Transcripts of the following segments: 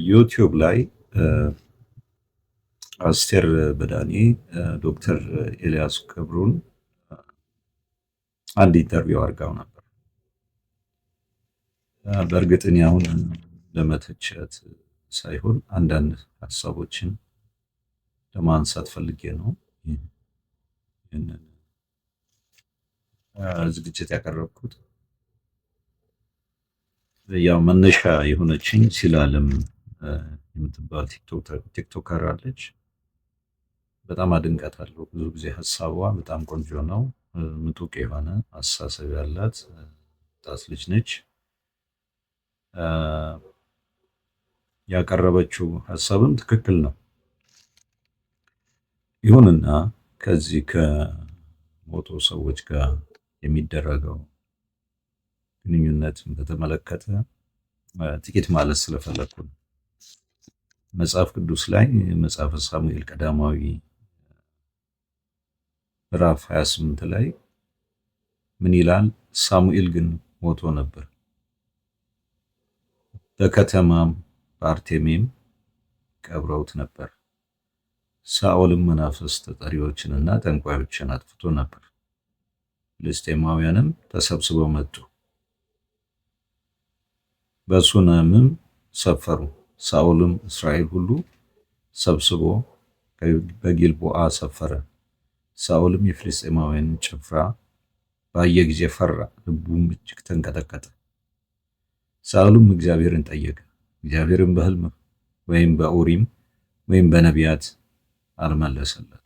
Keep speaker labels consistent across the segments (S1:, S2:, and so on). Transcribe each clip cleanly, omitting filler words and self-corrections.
S1: ዩቲዩብ ላይ አስቴር በዳኔ ዶክተር ኤልያስ ገብሩን አንድ interview አድርጋው ነበር። በእርግጥ እኔ አሁን ለመተቸት ሳይሆን አንዳንድ ሀሳቦችን ለማንሳት ፈልጌ ነው ይህንን ዝግጅት ያቀረብኩት። ያው መነሻ የሆነችኝ ሲላለም የምትባል TikToker አለች። በጣም አድንቃታለሁ። ብዙ ጊዜ ሀሳቧ በጣም ቆንጆ ነው። ምጡቅ የሆነ አስተሳሰብ ያላት ወጣት ልጅ ነች። ያቀረበችው ሀሳብም ትክክል ነው። ይሁንና ከዚህ ከሞቱ ሰዎች ጋር የሚደረገው ግንኙነትን በተመለከተ ጥቂት ማለት ስለፈለግኩ ነው። መጽሐፍ ቅዱስ ላይ መጽሐፈ ሳሙኤል ቀዳማዊ ምዕራፍ 28 ላይ ምን ይላል? ሳሙኤል ግን ሞቶ ነበር፣ በከተማም በአርቴሜም ቀብረውት ነበር። ሳኦልም መናፍስት ጠሪዎችንና ጠንቋዮችን አጥፍቶ ነበር። ፍልስጤማውያንም ተሰብስበው መጡ፣ በሱነምም ሰፈሩ። ሳኦልም እስራኤል ሁሉ ሰብስቦ በጊልቦአ ሰፈረ። ሳኦልም የፍልስጤማውያንን ጭፍራ ባየ ጊዜ ፈራ፣ ልቡም እጅግ ተንቀጠቀጠ። ሳኦልም እግዚአብሔርን ጠየቀ። እግዚአብሔርም በሕልም ወይም በኡሪም ወይም በነቢያት አልመለሰለት።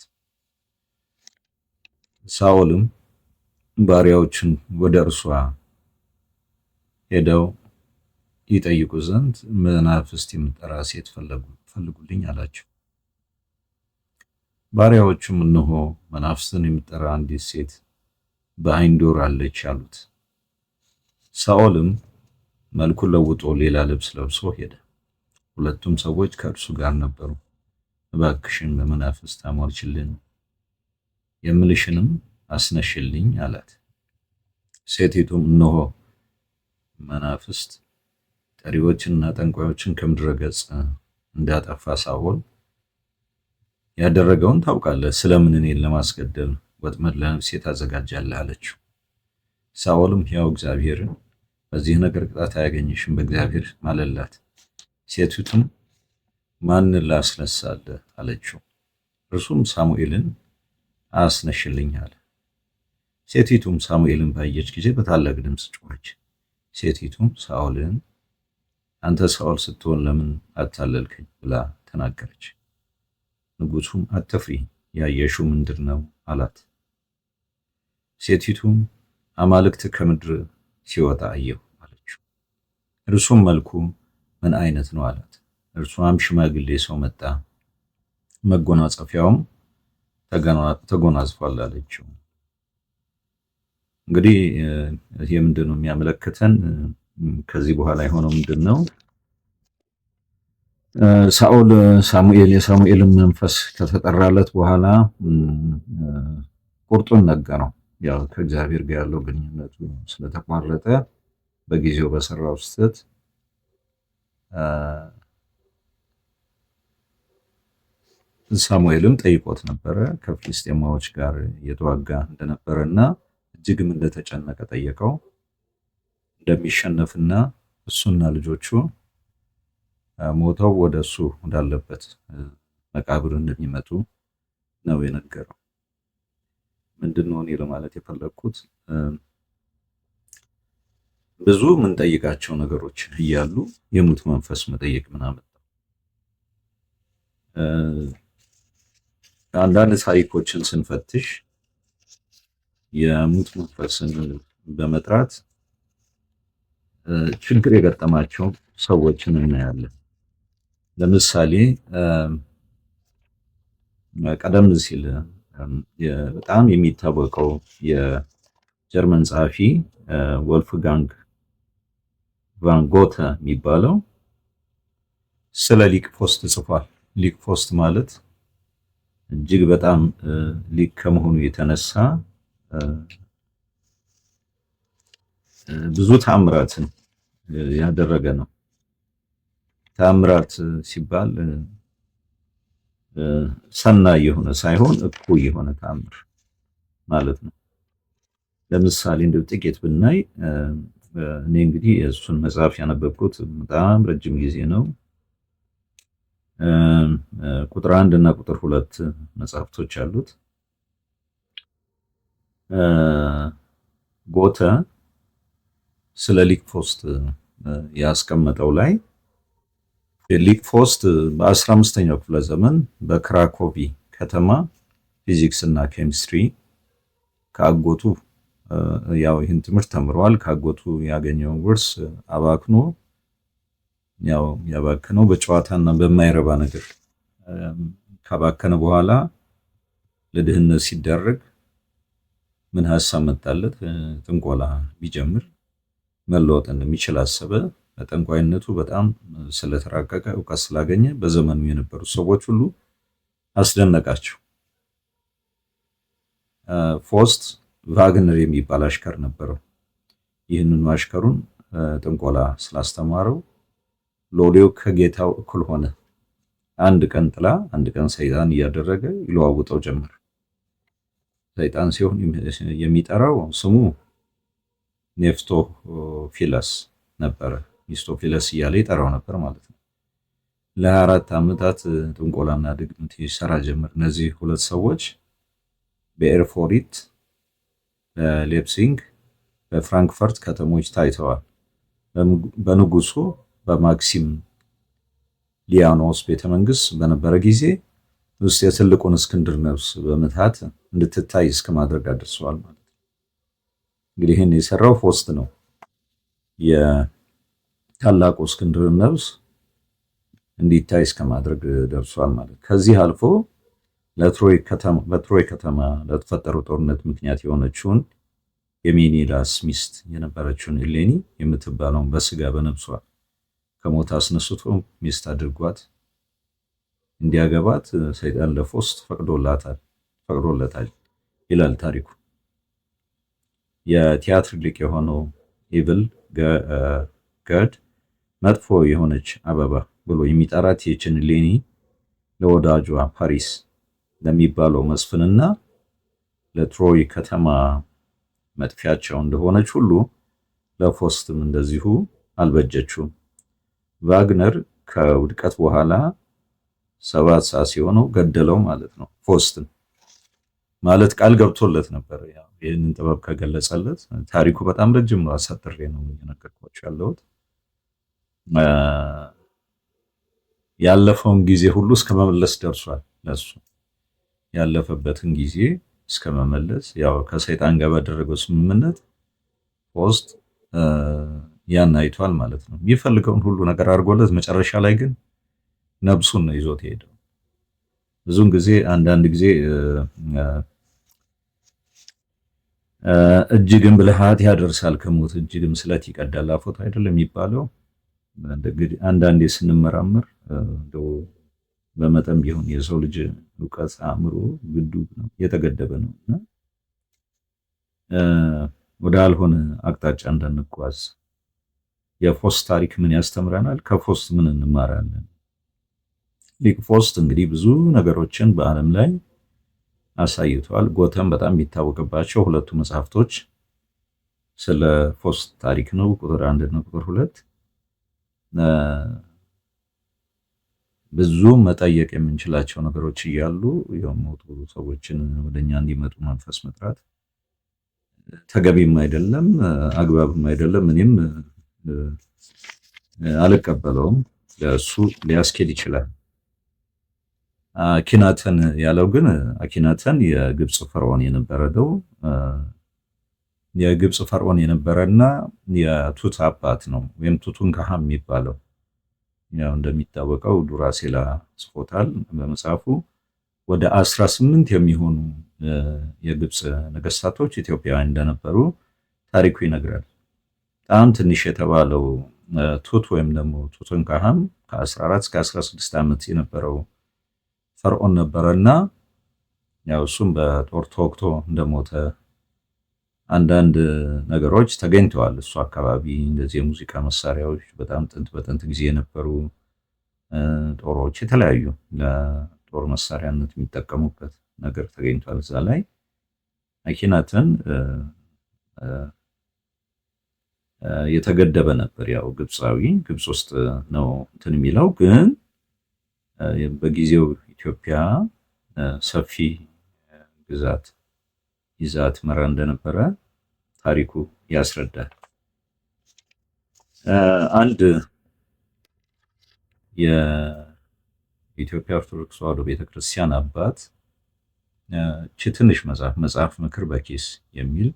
S1: ሳኦልም ባሪያዎችን ወደ እርሷ ሄደው ይጠይቁ ዘንድ መናፍስት የምትጠራ ሴት ፈልጉልኝ አላቸው። ባሪያዎቹም እነሆ መናፍስትን የምትጠራ አንዲት ሴት በዓይንዶር አለች አሉት። ሳኦልም መልኩን ለውጦ ሌላ ልብስ ለብሶ ሄደ። ሁለቱም ሰዎች ከእርሱ ጋር ነበሩ። እባክሽን በመናፍስት አሟልችልን፣ የምልሽንም አስነሽልኝ አላት። ሴቲቱም እነሆ መናፍስት ጠሪዎችንና ጠንቋዮችን ከምድረ ገጽ እንዳጠፋ ሳኦል ያደረገውን ታውቃለህ። ስለምን እኔን ለማስገደል ወጥመድ ለነፍሴ ታዘጋጃለህ? አለችው። ሳኦልም ሕያው እግዚአብሔርን በዚህ ነገር ቅጣት አያገኝሽም በእግዚአብሔር ማለላት። ሴቲቱም ማንን ላስነሳልህ? አለችው። እርሱም ሳሙኤልን አስነሽልኝ አለ። ሴቲቱም ሳሙኤልን ባየች ጊዜ በታላቅ ድምፅ ጮኸች። ሴቲቱም ሳኦልን አንተ ሳኦል ስትሆን ለምን አታለልከኝ? ብላ ተናገረች። ንጉሡም አትፍሪ፣ ያየሽው ምንድር ነው? አላት። ሴቲቱም አማልክት ከምድር ሲወጣ አየሁ አለችው። እርሱም መልኩ ምን አይነት ነው? አላት። እርሷም ሽማግሌ ሰው መጣ፣ መጎናጸፊያውም ተጎናጽፏል አለችው። እንግዲህ ይህ ምንድን ነው የሚያመለክተን? ከዚህ በኋላ የሆነው ምንድን ነው? ሳኦል ሳሙኤል የሳሙኤልን መንፈስ ከተጠራለት በኋላ ቁርጡን ነገረው። ያው ከእግዚአብሔር ጋር ያለው ግንኙነቱ ስለተቋረጠ በጊዜው በሰራው ስህተት ሳሙኤልም ጠይቆት ነበረ። ከፍልስጤማዎች ጋር እየተዋጋ እንደነበረ እና እጅግም እንደተጨነቀ ጠየቀው። እንደሚሸነፍና እሱና ልጆቹ ሞተው ወደ እሱ ወዳለበት መቃብር እንደሚመጡ ነው የነገረው። ምንድን ነው እኔ ለማለት የፈለግኩት ብዙ የምንጠይቃቸው ነገሮች እያሉ የሙት መንፈስ መጠየቅ ምን አመጣው? አንዳንድ ታሪኮችን ስንፈትሽ የሙት መንፈስን በመጥራት ችግር የገጠማቸው ሰዎችን እናያለን። ለምሳሌ ቀደም ሲል በጣም የሚታወቀው የጀርመን ጸሐፊ ወልፍጋንግ ቫን ጎተ የሚባለው ስለ ሊቅ ፎስት ጽፏል። ሊቅ ፎስት ማለት እጅግ በጣም ሊቅ ከመሆኑ የተነሳ ብዙ ታምራትን ያደረገ ነው። ተአምራት ሲባል ሰናይ የሆነ ሳይሆን እኩይ የሆነ ተአምር ማለት ነው። ለምሳሌ እንደው ጥቂት ብናይ፣ እኔ እንግዲህ የእሱን መጽሐፍ ያነበብኩት በጣም ረጅም ጊዜ ነው። ቁጥር 1 እና ቁጥር 2 መጽሐፍቶች አሉት። ጎተ ስለ ሊቅ ፎስት ያስቀመጠው ላይ፣ ሊቅ ፎስት በ15ኛው ክፍለ ዘመን በክራኮቪ ከተማ ፊዚክስ እና ኬሚስትሪ ከአጎቱ ያው ይህን ትምህርት ተምረዋል። ከአጎቱ ያገኘውን ውርስ አባክኖ፣ ያው ያባከነው በጨዋታና በማይረባ ነገር ካባከነ በኋላ ለድህነት ሲዳረግ ምን ሀሳብ መጣለት? ጥንቆላ ቢጀምር መለወጥ እንደሚችል አሰበ። በጠንቋይነቱ በጣም ስለተራቀቀ፣ እውቀት ስላገኘ በዘመኑ የነበሩ ሰዎች ሁሉ አስደነቃቸው። ፎስት ቫግነር የሚባል አሽከር ነበረው። ይህንኑ አሽከሩን ጥንቆላ ስላስተማረው ሎሌው ከጌታው እኩል ሆነ። አንድ ቀን ጥላ፣ አንድ ቀን ሰይጣን እያደረገ ይለዋውጠው ጀመር። ሰይጣን ሲሆን የሚጠራው ስሙ ኔፍቶፊለስ ነበረ። ሚስቶፊለስ እያለ ይጠራው ነበር ማለት ነው። ለ24 ዓመታት ጥንቆላና ድግምት ይሰራ ጀመር። እነዚህ ሁለት ሰዎች በኤርፎሪት፣ በሌፕሲንግ፣ በፍራንክፈርት ከተሞች ታይተዋል። በንጉሱ በማክሲም ሊያኖስ ቤተመንግስት በነበረ ጊዜ ውስጥ የትልቁን እስክንድር ነፍስ በምትሃት እንድትታይ እስከ ማድረግ አድርሰዋል ማለት ነው። እንግዲህ ይህን የሰራው ፎስት ነው። የታላቁ እስክንድር ነፍስ እንዲታይ እስከ ማድረግ ደርሷል ማለት። ከዚህ አልፎ በትሮይ ከተማ ለተፈጠረው ጦርነት ምክንያት የሆነችውን የሜኔላስ ሚስት የነበረችውን እሌኒ የምትባለውን በስጋ በነፍሷ ከሞት አስነስቶ ሚስት አድርጓት እንዲያገባት ሰይጣን ለፎስት ፈቅዶለታል ይላል ታሪኩ። የቲያትር ሊቅ የሆነው Evil God መጥፎ የሆነች አበባ ብሎ የሚጠራት ይህችን እሌኒ ለወዳጇ ፓሪስ ለሚባለው መስፍንና ለትሮይ ከተማ መጥፊያቸው እንደሆነች ሁሉ ለፎስትም እንደዚሁ አልበጀችውም። ቫግነር ከውድቀት በኋላ 7 ሰዓት ሲሆነው ገደለው ማለት ነው። ፎስትን ማለት ቃል ገብቶለት ነበር። ይህንን ጥበብ ከገለጸለት፣ ታሪኩ በጣም ረጅም ነው። አሳጥሬ ነው እየነገርኳቸው ያለሁት። ያለፈውን ጊዜ ሁሉ እስከ መመለስ ደርሷል። ለሱ ያለፈበትን ጊዜ እስከ መመለስ፣ ያው ከሰይጣን ጋር ባደረገው ስምምነት ፎስት ያን አይቷል ማለት ነው። የሚፈልገውን ሁሉ ነገር አድርጎለት መጨረሻ ላይ ግን ነብሱን ነው ይዞት የሄደው። ብዙውን ጊዜ አንዳንድ ጊዜ እጅግም ብልሃት ያደርሳል ከሞት እጅግም ስለት ይቀዳል አፎት አይደለም የሚባለው። አንዳንዴ ስንመራመር እንደው በመጠን ቢሆን የሰው ልጅ እውቀት አእምሮ ግዱብ ነው፣ የተገደበ ነው እና ወደ አልሆነ አቅጣጫ እንዳንጓዝ የፎስት ታሪክ ምን ያስተምረናል? ከፎስት ምን እንማራለን? ሊቅ ፎስት እንግዲህ ብዙ ነገሮችን በዓለም ላይ አሳይቷል። ጎተም በጣም የሚታወቅባቸው ሁለቱ መጽሐፍቶች ስለ ፎስት ታሪክ ነው፣ ቁጥር 1 እና ቁጥር 2። ብዙ መጠየቅ የምንችላቸው ነገሮች እያሉ የሞቱ ሰዎችን ወደኛ እንዲመጡ መንፈስ መጥራት ተገቢም አይደለም፣ አግባብም አይደለም። እኔም አልቀበለውም። ለእሱ ሊያስኬድ ይችላል። አኪናተን ያለው ግን አኪናተን የግብፅ ፈርዖን የነበረ ነው። የግብፅ ፈርዖን የነበረና የቱት አባት ነው፣ ወይም ቱቱንካሃም የሚባለው። ያው እንደሚታወቀው ዱራሴላ ጽፎታል በመጽሐፉ። ወደ 18 የሚሆኑ የግብፅ ነገስታቶች ኢትዮጵያውያን እንደነበሩ ታሪኩ ይነግራል። በጣም ትንሽ የተባለው ቱት ወይም ደግሞ ቱቱንካሃም ከ14 እስከ 16 ዓመት የነበረው ፈርዖን ነበረና ያው እሱም በጦር ተወግቶ እንደሞተ አንዳንድ ነገሮች ተገኝተዋል። እሱ አካባቢ እንደዚህ የሙዚቃ መሳሪያዎች በጣም ጥንት በጥንት ጊዜ የነበሩ ጦሮች፣ የተለያዩ ለጦር መሳሪያነት የሚጠቀሙበት ነገር ተገኝቷል። እዛ ላይ አኪናተን የተገደበ ነበር። ያው ግብፃዊ፣ ግብፅ ውስጥ ነው እንትን የሚለው፣ ግን በጊዜው ኢትዮጵያ ሰፊ ግዛት ይዛ ትመራ እንደነበረ ታሪኩ ያስረዳል። አንድ የኢትዮጵያ ኦርቶዶክስ ተዋሕዶ ቤተክርስቲያን አባት እቺ ትንሽ መጽሐፍ፣ መጽሐፍ ምክር በኪስ የሚል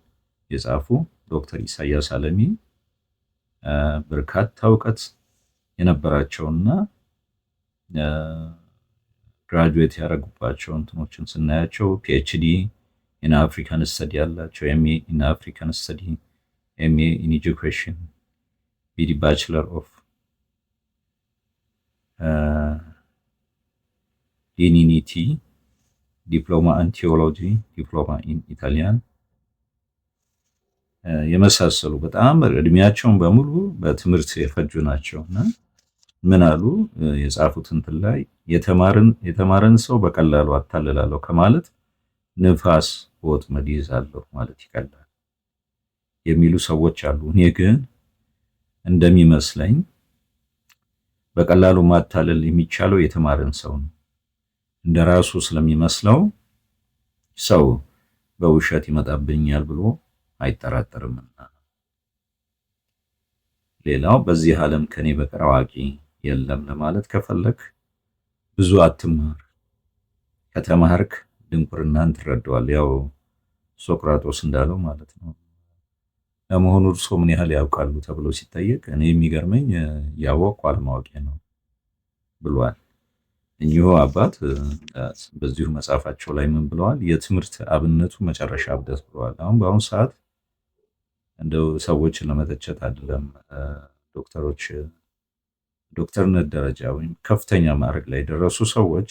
S1: የጻፉ ዶክተር ኢሳያስ አለሚ፣ በርካታ እውቀት የነበራቸውና graduate ያደረጉባቸው እንትኖችን ስናያቸው PhD in African study ያላቸው፣ MA in African study፣ MA in education፣ BD Bachelor of Divinity፣ Diploma in Theology፣ Diploma in Italian የመሳሰሉ፣ በጣም እድሜያቸውን በሙሉ በትምህርት የፈጁ ናቸው። እና ምን አሉ? የጻፉት እንትን ላይ የተማረን ሰው በቀላሉ አታልላለሁ ከማለት ንፋስ በወጥመድ ይዛለሁ ማለት ይቀላል የሚሉ ሰዎች አሉ። እኔ ግን እንደሚመስለኝ በቀላሉ ማታለል የሚቻለው የተማረን ሰው ነው። እንደ ራሱ ስለሚመስለው ሰው በውሸት ይመጣብኛል ብሎ አይጠራጠርምና። ሌላው በዚህ ዓለም ከኔ በቀር አዋቂ የለም ለማለት ከፈለክ ብዙ አትማር። ከተማርክ ድንቁርናን ትረዳዋል። ያው ሶቅራጦስ እንዳለው ማለት ነው። ለመሆኑ እርሶ ምን ያህል ያውቃሉ ተብሎ ሲጠየቅ፣ እኔ የሚገርመኝ ያወቅኩ አለማወቄ ነው ብሏል። እኚሁ አባት በዚሁ መጽሐፋቸው ላይ ምን ብለዋል? የትምህርት አብነቱ መጨረሻ እብደት ብለዋል። አሁን በአሁኑ ሰዓት እንደው ሰዎችን ለመተቸት አይደለም፣ ዶክተሮች፣ ዶክተርነት ደረጃ ወይም ከፍተኛ ማዕረግ ላይ የደረሱ ሰዎች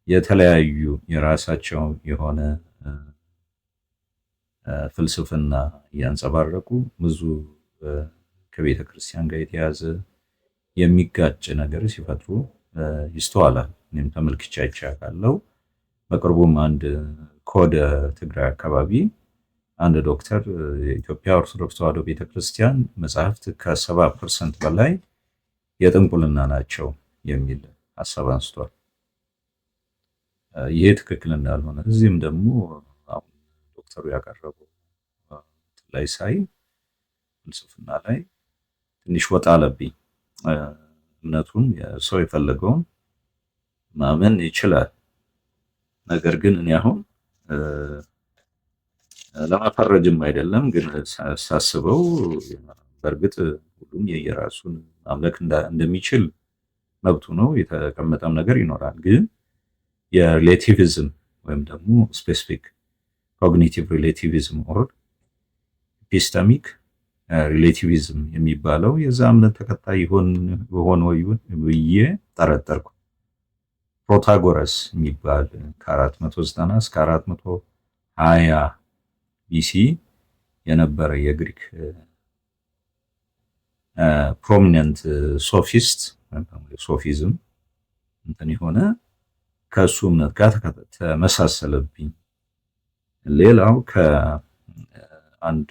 S1: የተለያዩ የራሳቸው የሆነ ፍልስፍና እያንጸባረቁ ብዙ ከቤተ ክርስቲያን ጋር የተያዘ የሚጋጭ ነገር ሲፈጥሩ ይስተዋላል። እኔም ተመልክቼ አይቼ አውቃለሁ። በቅርቡም አንድ ከወደ ትግራይ አካባቢ አንድ ዶክተር የኢትዮጵያ ኦርቶዶክስ ተዋሕዶ ቤተክርስቲያን መጽሐፍት ከ70% በላይ የጥንቁልና ናቸው የሚል ሀሳብ አንስቷል። ይሄ ትክክል እንዳልሆነ እዚህም ደግሞ አሁን ዶክተሩ ያቀረበው ላይ ሳይ ፍልስፍና ላይ ትንሽ ወጣ አለብኝ። እምነቱን ሰው የፈለገውን ማመን ይችላል። ነገር ግን እኔ አሁን ለመፈረጅም አይደለም፣ ግን ሳስበው በእርግጥ ሁሉም የየራሱን ማምለክ እንደሚችል መብቱ ነው። የተቀመጠም ነገር ይኖራል። ግን የ relativism ወይም ደግሞ specific cognitive relativism or epistemic relativism የሚባለው የዛ እምነት ተከታይ ይሆን ወይ ብዬ ጠረጠርኩ። ፕሮታጎረስ የሚባል ከ490 እስከ 420 BC የነበረ የግሪክ prominent sophist፣ sophism እንትን የሆነ፣ ከእሱ እምነት ጋር ተመሳሰለብኝ። ሌላው ከአንድ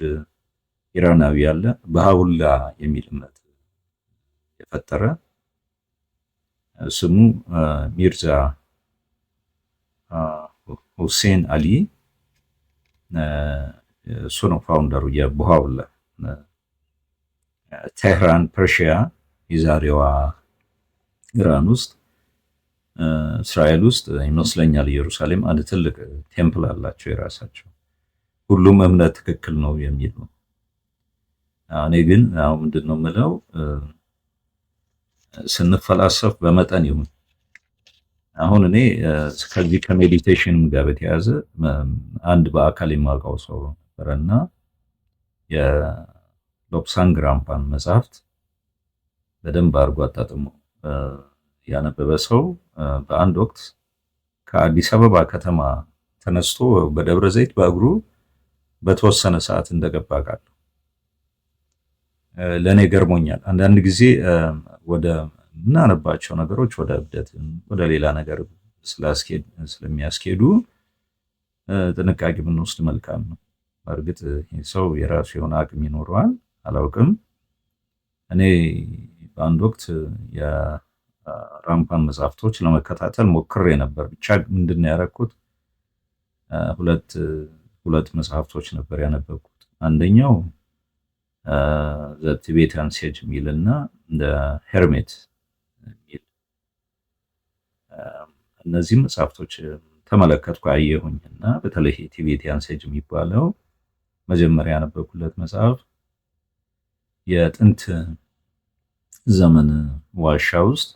S1: ኢራናዊ ያለ ባሃኡላ የሚል እምነት የፈጠረ፣ ስሙ ሚርዛ ሁሴን አሊ፣ እሱ ነው founder ኡ የባሃኡላ። ቴህራን ፐርሺያ፣ የዛሬዋ ኢራን ውስጥ፣ እስራኤል ውስጥ ይመስለኛል ኢየሩሳሌም አንድ ትልቅ temple አላቸው የራሳቸው። ሁሉም እምነት ትክክል ነው የሚል ነው። እኔ ግን አሁን ምንድን ነው የምለው፣ ስንፈላሰፍ በመጠን ይሁን። አሁን እኔ ከዚህ ከ meditation ም ጋር በተያያዘ አንድ በአካል የማውቀው ሰው ነበረና የሎብሳንግ ራምፓን መጽሐፍት በደንብ አድርጎ አጣጥሞ ያነበበ ሰው በአንድ ወቅት ከአዲስ አበባ ከተማ ተነስቶ በደብረ ዘይት በእግሩ በተወሰነ ሰዓት እንደገባ አውቃለሁ። ለእኔ ገርሞኛል። አንዳንድ ጊዜ ወደ የምናነባቸው ነገሮች ወደ እብደት፣ ወደ ሌላ ነገር ስለሚያስኬዱ ጥንቃቄ ብንወስድ መልካም ነው። በእርግጥ ሰው የራሱ የሆነ አቅም ይኖረዋል፣ አላውቅም። እኔ በአንድ ወቅት የራምፓን መጽሐፍቶች ለመከታተል ሞክሬ ነበር። ብቻ ምንድን ነው ያደረኩት? ሁለት ሁለት መጽሐፍቶች ነበር ያነበብኩት። አንደኛው The Tibetan Sage የሚል እና Hermit የሚል፣ እነዚህም መጽሐፍቶች ተመለከትኩ፣ አየሁኝ። እና በተለይ Tibetan Sage የሚባለው መጀመሪያ ያነበብኩለት መጽሐፍ የጥንት ዘመን ዋሻ ውስጥ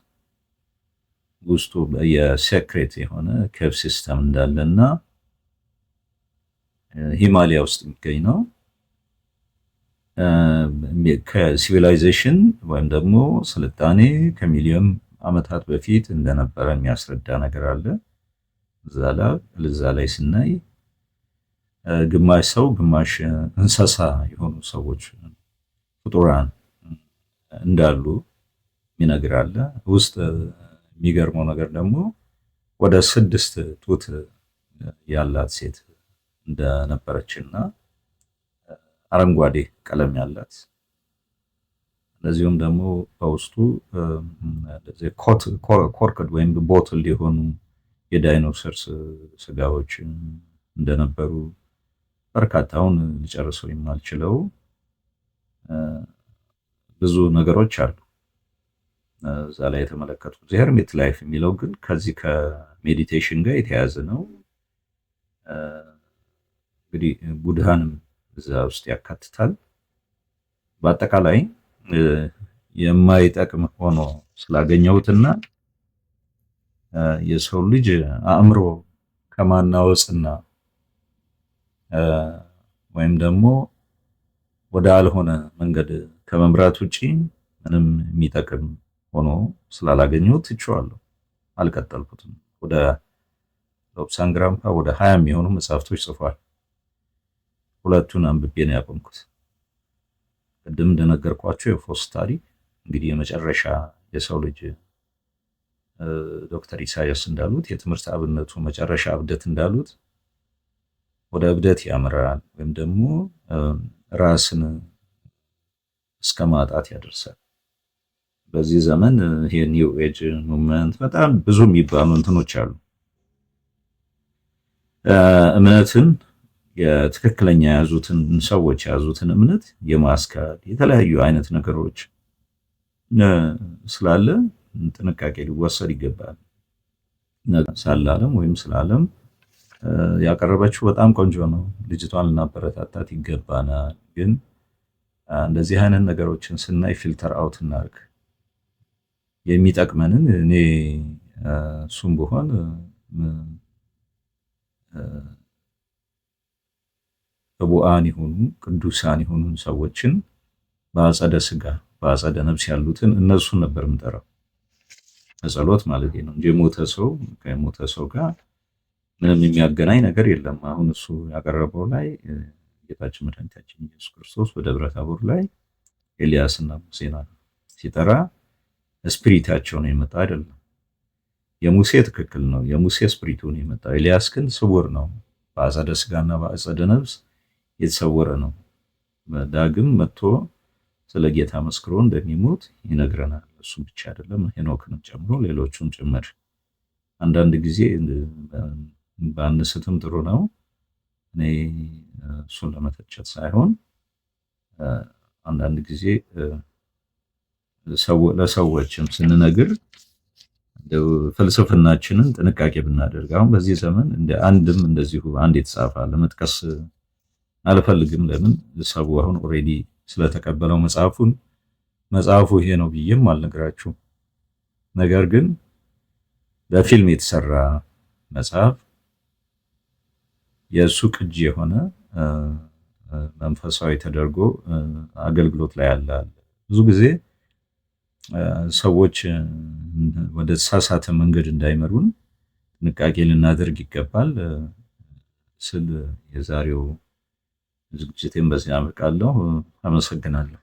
S1: ውስጡ የ secret የሆነ cave system እንዳለና ሂማሊያ ውስጥ የሚገኝ ነው። ከ civilization ወይም ደግሞ ስልጣኔ ከሚሊዮን ዓመታት በፊት እንደነበረ የሚያስረዳ ነገር አለ። እዛ ላይ ስናይ ግማሽ ሰው ግማሽ እንስሳ የሆኑ ሰዎች፣ ፍጡራን እንዳሉ የሚነግር አለ። ውስጥ የሚገርመው ነገር ደግሞ ወደ 6 ጡት ያላት ሴት እንደነበረችና አረንጓዴ ቀለም ያላት፣ እንደዚሁም ደግሞ በውስጡ corked ወይም bottle የሆኑ የዳይኖሰር ስጋዎች እንደነበሩ፣ በርካታ አሁን ልጨርሰው የማልችለው ብዙ ነገሮች አሉ እዛ ላይ የተመለከትኩት። Hermit Life የሚለው ግን ከዚህ ከ meditation ጋር የተያያዘ ነው። እንግዲህ ቡድሃንም እዛ ውስጥ ያካትታል። በአጠቃላይ የማይጠቅም ሆኖ ስላገኘሁትና የሰው ልጅ አእምሮ ከማናወጽና ወይም ደግሞ ወደ አልሆነ መንገድ ከመምራት ውጪ ምንም የሚጠቅም ሆኖ ስላላገኘሁት ትቼዋለሁ። አልቀጠልኩትም። ወደ ሎብሳንግ ራምፓ ወደ 20 የሚሆኑ መጽሐፍቶች ጽፏል። ሁለቱን አንብቤ ነው ያቆምኩት። ቅድም እንደነገርኳቸው የፎስ ታሪክ እንግዲህ የመጨረሻ የሰው ልጅ፣ ዶክተር ኢሳያስ እንዳሉት የትምህርት አብነቱ መጨረሻ እብደት እንዳሉት፣ ወደ እብደት ያመራል ወይም ደግሞ ራስን እስከ ማጣት ያደርሳል። በዚህ ዘመን ይሄ New Age movement በጣም ብዙ የሚባሉ እንትኖች አሉ። እምነትን የትክክለኛ የያዙትን ሰዎች የያዙትን እምነት የማስካድ የተለያዩ አይነት ነገሮች ስላለ ጥንቃቄ ሊወሰድ ይገባል። ሳላለም ወይም ስላለም ያቀረበችው በጣም ቆንጆ ነው። ልጅቷን ልናበረታታት ይገባናል። ግን እንደዚህ አይነት ነገሮችን ስናይ filter out እናርግ። የሚጠቅመንን፣ እኔ እሱም ብሆን ሕቡዓን የሆኑ፣ ቅዱሳን የሆኑ ሰዎችን፣ በአጸደ ስጋ በአጸደ ነፍስ ያሉትን እነሱን ነበር የምጠራው፣ በጸሎት ማለት ነው እንጂ የሞተ ሰው ከሞተ ሰው ጋር ምንም የሚያገናኝ ነገር የለም። አሁን እሱ ያቀረበው ላይ ጌታችን መድኃኒታችን ኢየሱስ ክርስቶስ በደብረ ታቦር ላይ ኤልያስና ሙሴን ሲጠራ spirit ኣቸው ነው የመጣ አይደለም። የሙሴ ትክክል ነው። የሙሴ spirit ኡ ነው የመጣው። ኤልያስ ግን ስውር ነው። በአጸደ ስጋና በአጸደ ነፍስ የተሰወረ ነው። ዳግም መጥቶ ስለ ጌታ መስክሮ እንደሚሞት ይነግረናል። እሱ ብቻ አይደለም፣ ሄኖክንም ጨምሮ ሌሎቹም ጭምር። አንዳንድ ጊዜ ባንስትም ጥሩ ነው። እኔ እሱን ለመተቸት ሳይሆን አንዳንድ ጊዜ ለሰዎችም ስንነግር ፍልስፍናችንን ጥንቃቄ ብናደርግ። አሁን በዚህ ዘመን እንደ አንድም እንደዚሁ አንድ የተጻፈ ለመጥቀስ አልፈልግም። ለምን ሰው አሁን already ስለተቀበለው መጽሐፉን፣ መጽሐፉ ይሄ ነው ብዬም አልነግራችሁም። ነገር ግን በፊልም የተሰራ መጽሐፍ የእሱ ቅጂ የሆነ መንፈሳዊ ተደርጎ አገልግሎት ላይ ያለ አለ። ብዙ ጊዜ ሰዎች ወደ ተሳሳተ መንገድ እንዳይመሩን ጥንቃቄ ልናደርግ ይገባል ስል የዛሬው ዝግጅቴን በዚህ አበቃለሁ። አመሰግናለሁ።